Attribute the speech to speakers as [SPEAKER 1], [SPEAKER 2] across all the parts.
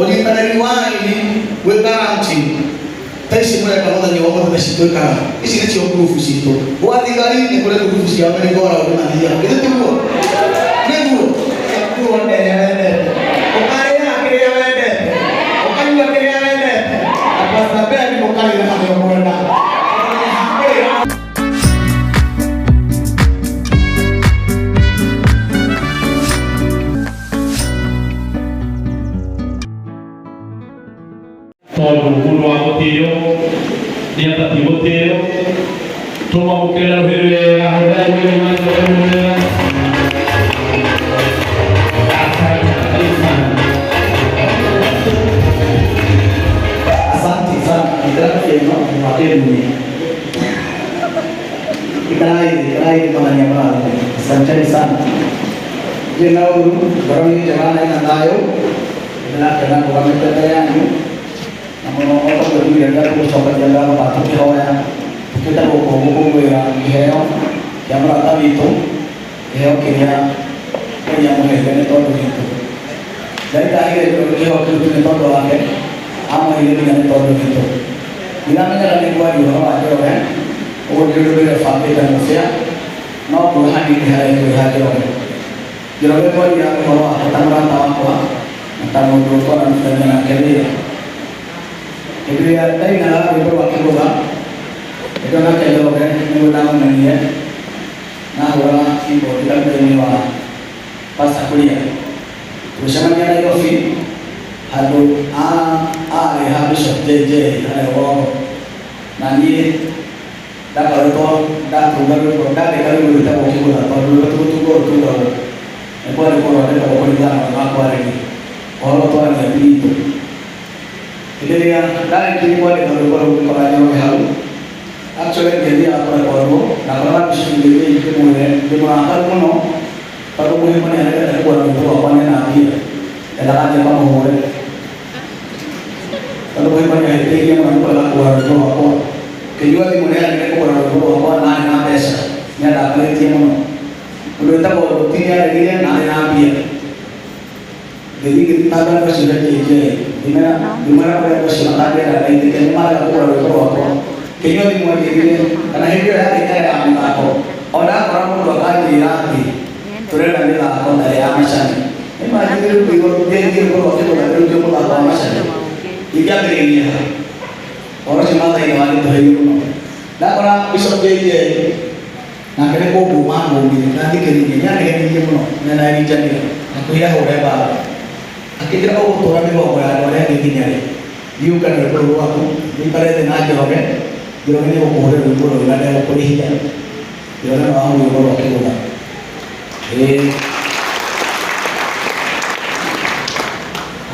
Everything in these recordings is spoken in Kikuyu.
[SPEAKER 1] Ũnyitanĩri wa aini gwĩka launching ta ici mũreka mũthenya wa ũmũthĩ na citwĩkaga ici nĩcio ngurubu citũ. Gwa thigari nĩ kũrĩ ngurubu ciao merĩ go round mathiaga. Githĩ tiguo? Nĩguo.
[SPEAKER 2] Kuona ĩrĩa wendete, ũkarĩaga kĩrĩa wendete, ũkanyua kĩrĩa wendete, na Pastor Ben ũkarĩra harĩa ũkwenda. Tondũ nĩ hakũrĩra.
[SPEAKER 3] Tondũ mũndũ wa gũtĩo nĩ abatiĩ gũtĩo, tũmamũkĩre na rũhĩ rwega. Hũrai rwĩmbo. Asante sana.
[SPEAKER 1] Asante sana. Ndĩrakĩeno mwakĩruni. Ikarai, ikarai mwathani amũrathime. Asanteni sana. Ndirĩ na ũru, ngoro nĩ njega na ĩna thayũ. Ndĩrakena ndũgamĩte mbere yanyu na mũno o ta ũguo njugire rĩrĩa tũgũcokagia ngatho kana tũkĩhoya tũkĩte gũkũ gũkũngũĩra kĩheo kĩa mũrata witũ, kĩheo kĩrĩa Ngai amũheire nĩ tondũ witũ. Ngai ndaheire kĩheo kĩu tu nĩ tondũ wake, amũheire nginya nĩ tondũ witũ. Ndiramenyaga nĩ ngwaria ũhoro wa Njoroge, ũguo nĩ ũndũ ndũire bangĩte mũbĩa, no nguo hanini harĩa njũĩ ha Njoroge. Njoroge ngwaria ũhoro wake ta mũrata wakwa na ta mũndũ twarutithania nake wĩra. Hĩndĩ ĩrĩa ndainaga rwĩmbo rwa kĩgũtha, nĩrĩo nake Njoroge nĩguo ndamũmenyire, na ahũraga keyboard kanitha-inĩ wa Pastor Kuria. Tũgĩcemania Nairobi handũ arĩ ha Bishop JJ harĩa rũgongo, na niĩ ndakoretwo ndatunga rwĩmbo, ndandĩka rwĩmbo rwĩtagwo kĩgũtha, tondũ rwĩmbo ti gũtungwo rũtungagwo, nĩ kwandĩkwo rwandĩkagwo kũringana na ũrĩa makwarĩria ũhoro twaragia ti witũ. Hĩndĩ ĩrĩa ndarĩkirie kwandĩka rwĩmbo rũu ngĩkora Njoroge hau. Actually ngĩthiaga kũrekodwo ndakoraga Bishop JJ ndĩmwĩre ndĩ mũrakaru mũno tondũ mũhĩko nĩ aregete kũgũra rwĩmbo rwakwa nena mbia, ndendaga thiĩ ngamũhũre tondũ mũhĩko nĩ ahĩtĩirie mũno nĩ kũrega kũgũra rwĩmbo rwakwa. Ngĩigua thimũ nĩ aregire kũgũra rwĩmbo rwakwa na arĩ na mbeca, nĩ andakarĩtie mũno. Mũndũ wĩtagwo Ndũti nĩ aregire na arĩ na mbia. Ngĩthiĩ ngĩthitanga andũ acio he JJ, ngĩmera ngĩmwĩra kũrĩa andũ acio matangĩenda ndeithĩke nĩ marega kũgũra rwĩmbo rwakwa. Kĩnyua thimũ anjĩrire kana hĩndĩ ĩyo yarĩ mbere ya mĩthako, o ndakora mũndũ akanjĩra atĩ tũrenda mĩthako ta ya macani. Nĩ manjĩrire rĩu ngĩigua ngĩthiĩ rwĩmbo rwa kĩgũtha rĩu mũthako wa macani. Ingĩambĩrĩirie ha? Ũhoro ũcio Maathai nĩ wanditũhĩire mũno. Ndakora Bishop JJ nake nĩ kũngũma angũmire na thikĩrĩirie, nĩ anegenirie mũno mena Elijah hakuhĩ ahũre mbaara. Akĩnjĩra ũgũtũra mĩgongo ya andũ arĩa angĩ nginya rĩ? Thiĩ ũkane rwĩmbo rũu rwaku, ũikare thĩ na Njoroge, Njoroge nĩ egũkũhũrĩra rwĩmbo rũu na ndegũkũrĩhia. Njoroge no ahũre rwĩmbo rwa kĩgũtha. Ĩĩ.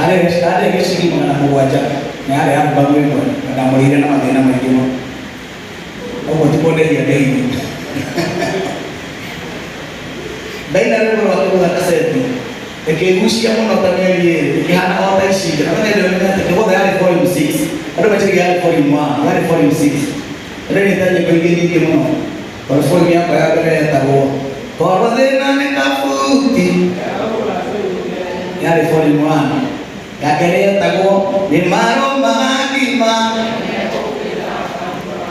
[SPEAKER 1] Arĩ gĩcigi 700 na yarĩ albamu ĩmwe na ndamũrĩhire na mathĩna maingĩ mũno. Ũguo ti kũndĩhia ndĩhire. Ndaina rwĩmbo rwa kĩgũtha kaseti ĩkĩgucia mũno ta mĩeri ĩrĩ, ĩkĩhana o ta ici ingĩ. Na menya ndĩronire atĩ kĩgũtha yarĩ volume 6. Andũ meciria yarĩ volume 1, yarĩ volume 6. Ndĩrainĩte nyĩmbo ingĩ nyingĩ mũno. Tondũ volume yakwa ya mbere yetagwo Korwo thĩna nĩ kabuti, yarĩ volume 1. Ya kerĩ yetagwo Nĩ marũmaga ngima,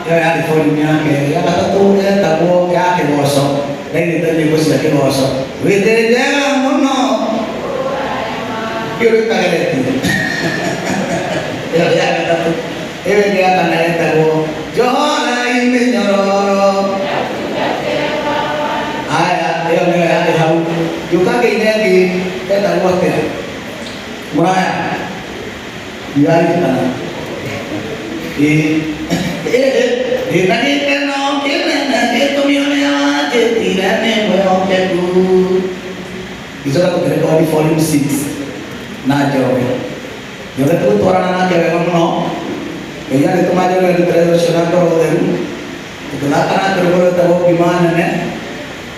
[SPEAKER 1] ĩyo yarĩ volume ya kerĩ. Ya gatatũ yetagwo ya kĩgoco, ndainĩte nyĩmbo cia kĩgoco, wĩthĩ njega mũno ĩyo ĩtageretie, ĩyo ya gatatũ. Ĩyo ĩngĩ ya kana yetagwo Njohorai mĩnyororo. Aya, ĩyo nĩyo yarĩ hau. Ngĩũka ngĩina ĩngĩ yetagwo atĩa? Mũraya. Ndiraririkana. Ĩĩ. Ndĩna gĩkeno kĩnene gĩtũmi ũrĩa wanjĩtire nĩ mwĩhokeku. Ngĩcoka tũkĩrekondi volume 6 na Njoroge. Njoroge tũgĩtwarana nake wega mũno. Ngai agĩtũma Njoroge ndutĩre wĩra ũcio na ngoro theru. Tũgĩthaka nake rwĩmbo rwĩtagwo Ngima Nene.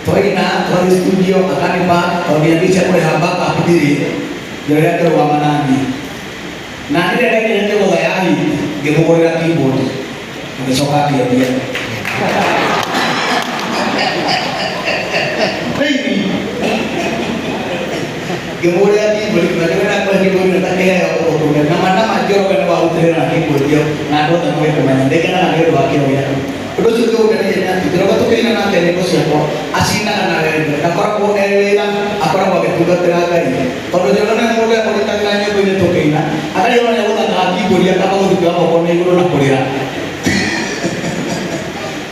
[SPEAKER 1] Twaina twathiĩ studio akanipa tondũ nginya mbia cia kũrĩha backup ndirĩ. Njoroge akĩrũgama naniĩ. Na rĩrĩa ndainire kĩgũtha ya hit ngĩmũgũrĩra keyboard agĩcoka akĩendia. Baby. Ngĩmũgũrĩra keyboard ngĩmwĩra ndĩrenda kũhe keyboard ĩno ta kĩheo ũgũtũme. Njoroge nĩ warutĩrĩra na kĩngũthio na andũ othe magĩkũmenya. Ndĩkenaga nĩ ũndũ wa kĩo gĩaku. Ũndũ ũcio ũngĩ ũngenagia nĩ atĩ Njoroge tũkĩina nake nyĩmbo ciakwa acinaga na wendo, ndakoragwo e wĩra, akoragwo agĩtungatĩra Ngai. Tondũ Njoroge nĩ mũndũ ũrĩa ũrutagĩra nyĩmbo-inĩ tũkĩina, akarigwo nĩ egũthakaga keyboard akamba gũthiĩ moko na igũrũ na kũrĩra.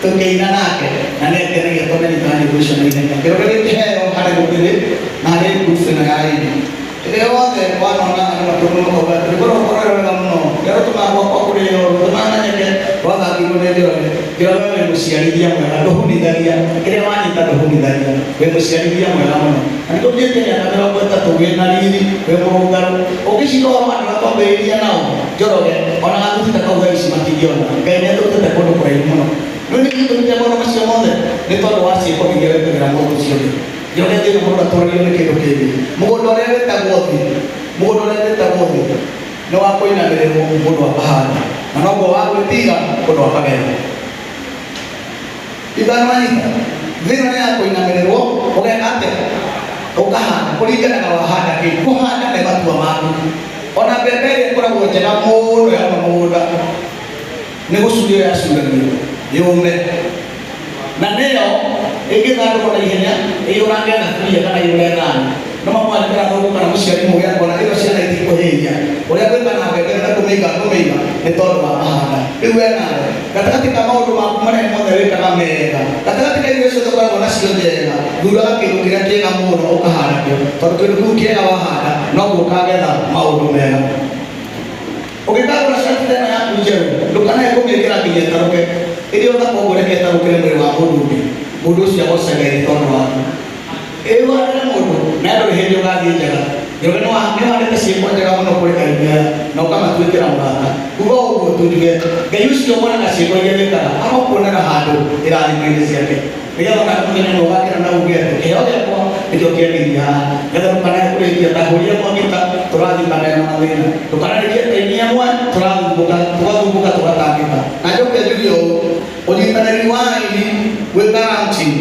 [SPEAKER 1] Tũkĩina nake na nĩ ngenagia tondũ nĩ anyitaga nyĩmbo icio na ihenya. Kĩrore gĩ kĩheo harĩ rũrĩrĩ na harĩ group ĩno ya aini. Rĩrĩa wothe wanona andũ makĩũka makauga atĩ rwĩmbo rwakwa rwarĩ rwega mũno, rũrĩa rũtũmaga gwakwa kũrĩo, rũtũmaga menyeke rwathakirwo nĩ Njoroge. Njoroge wĩ mũciarithia mwega, ndũhunithagia, kĩrĩa wanyita ndũhunithagia, wĩ mũciarithia mwega mũno. Na nĩkĩo ũthiĩte mĩaka 30 wĩ na riri, wĩ mũrũngarũ. Ũngĩciria ũhoro wa andũ arĩa twambĩrĩirie nao, Njoroge, ona gathuti ta kau thaa ici matingĩona. Ngai nĩ atũrutĩte kũndũ kũraihu mũno. Rĩu nĩkĩ gĩtũmi kĩa maũndũ macio mothe? Nĩ tondũ wa ciĩko iria wĩkagĩra mũndũ ũcio ũngĩ. Njoroge thĩna mũndũ atũragio nĩ kĩndũ kĩngĩ. Mũgũnda ũrĩa wĩtagwo thĩ, mũgũnda ũrĩa wĩtagwo thĩ nĩ wa kũinamĩrĩrwo mũndũ akahanda, na noguo wa gwĩtiga mũndũ akagetha. Ithano wanyita, thĩ ĩno nĩ ya kũinamĩrĩrwo ũgeka atĩa? Ũkahanda kũringana na wahanda kĩ. Kũhanda nĩ matua maku. Ona mbembe ĩrĩa ĩkoragwo njega mũno yauma mũgũnda nĩ gũcurio yacuragio yũme na nĩyo ĩngĩthandũrwo na ihenya ĩiyũrange thaburia kana iyũre thani. No mamwana kĩrathũngũ kana mũciari mũgĩ akona ĩno ciana itikũhĩhia ũrĩa ngwĩka na mbembe ĩno na kũmĩiga ngũmĩiga nĩ tondũ wa mahanda. Rĩu we nawe gatagatĩ ka maũndũ maku marĩa mothe wĩkaga mega, gatagatĩ ka irio ciothe ũkoragwo nacio njega, thuraga kĩndũ kĩrĩa kĩega mũno ũkahanda kĩo, tondũ kĩndũ kĩu kĩega wahanda noguo ũkagetha maũndũ mega. Ũngĩkagũra cati ta ĩno yaku njerũ, ndũkanae kũmĩkĩra nginya ĩtarũke. Ĩrĩ o thaka ũguo reke ĩtarũkĩre mwĩrĩ wa mũndũ ũngĩ, mũndũ ũcio agocage nĩ tondũ waku. Ĩĩ ũhandĩre mũndũ, na ndũrĩ hĩndĩ ũgathiĩ njaga. Njoroge nĩ ũhandĩte ciĩko njega mũno kũrĩ aini aya na ũkamatuĩkĩra mũrata. Kuga ũguo tu njuge, Ngai ũcio wonaga ciĩko iria wĩkaga arokuonera handũ irathimo-inĩ ciake. Nĩgetha onake mũthenya ũmwe ũgakena na uge atĩ kĩheo gĩakwa nĩkĩo kĩanginyia haha. Nĩgetha ndũkanae kũrĩkia ta hũri ĩmwe ngita tũrathikana na mathĩna. Ndũkanarĩkie ta ini ĩmwe tũrathumbũka, tũgathumbũka tũgatangĩka. Na njoke njuge ũũ, ũnyitanĩri wa aini gwĩka launching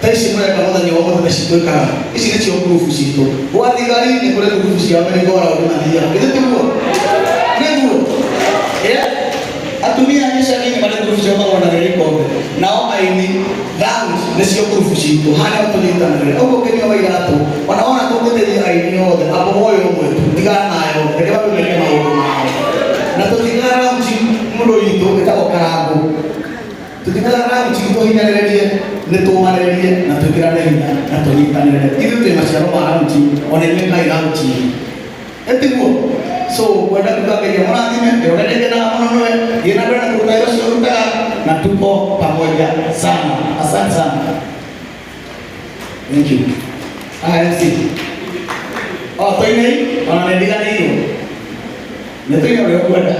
[SPEAKER 1] ta ici mũreka mũthenya wa ũmũthĩ ta ici twĩkaga, ici nĩcio ngurubu citũ. Gwa thigari nĩ kũrĩ ngurubu ciao merry go round mathiaga. Githĩ tiguo? Nĩguo? Yeah. Atumia a gĩcagi-inĩ marĩ ngurubu ciao magũranagĩra ikombe. Nao aini lounge nĩcio ngurubu citũ. Haha nĩho tũnyitanagĩra. Ũguo ũkĩnyua wa iratũ, ona wona tũngĩteithia aini othe, amba woe ũmwe tu, tigana nayo, reke bado meke maũndũ mao. Na tũtigaga lounge mũndũ witũ ĩtagwo Karangũ. Tũtigaga lounge tũhinyanĩrĩrie, nĩ tũmanĩrĩrie na twĩkĩrane hinya na tũnyitanĩre. Ithuĩ twĩ maciaro ma lounge, ona inyuĩ kai lounge. Etiguo? So kwenda kuga Ngai amũrathime, ndĩrore nĩngenaga mũno nĩwe, thiĩ na mbere na kũruta wĩra ũcio ũrutaga na tuko pamoja sana. Asante sana. Thank you. Ah, MC. Oh, tũinei, ona nĩ ndiganĩirwo. Nĩ tũine ũrĩa ũkwenda.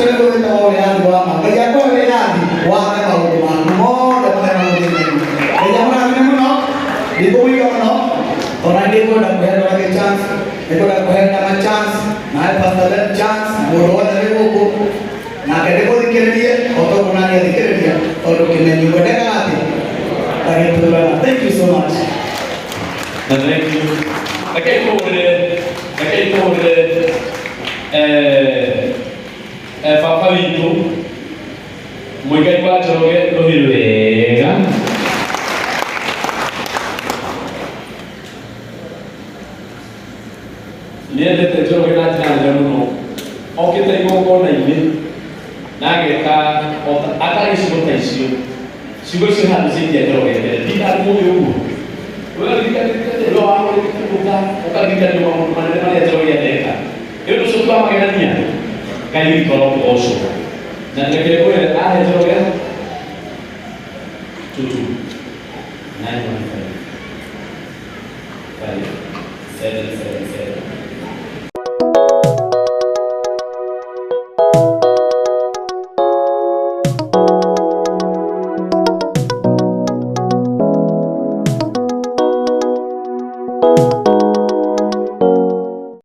[SPEAKER 2] Ũcio nĩguo wĩtagwo wĩyathi wa ma. Ngai akũhe wĩyathi wathe maũndũ maku mothe marĩa magũthĩnĩtie. Ngai amũrathime mũno, ndikũmũiga mũno, ona ndĩkwenda kũhe andũ angĩ chance, nĩngwenda kũhe Ndama chance, nawe Pastor Ben chance, na mũndũ wothe wĩ gũkũ nake ndĩmũthikĩrĩrie o toguo nani athikĩrĩria, tondũ kĩmenyi ngwendekaga atĩ ndagĩtũraga. Thank you so much.
[SPEAKER 3] Na thank you. Rekei tũhũrĩre baba witũ Mũigai wa Njoroge rũhĩ wega. Nĩendete Njoroge na njĩra nene mũno. Okĩte igongona-inĩ na ageka atarĩ ciugo ta icio. Ciugo icio handũ citia Njoroge mbere. Ndinda mũĩ ũguo. We ũririkanĩte we wamũrĩte ũkaririkanio maũndũ manene marĩa Njoroge aneka. Nĩ ũndũ ũcio twamagegania Ngai witũ arokĩgocwo. Na reke ngwĩre ahe Njoroge 22 915 5777.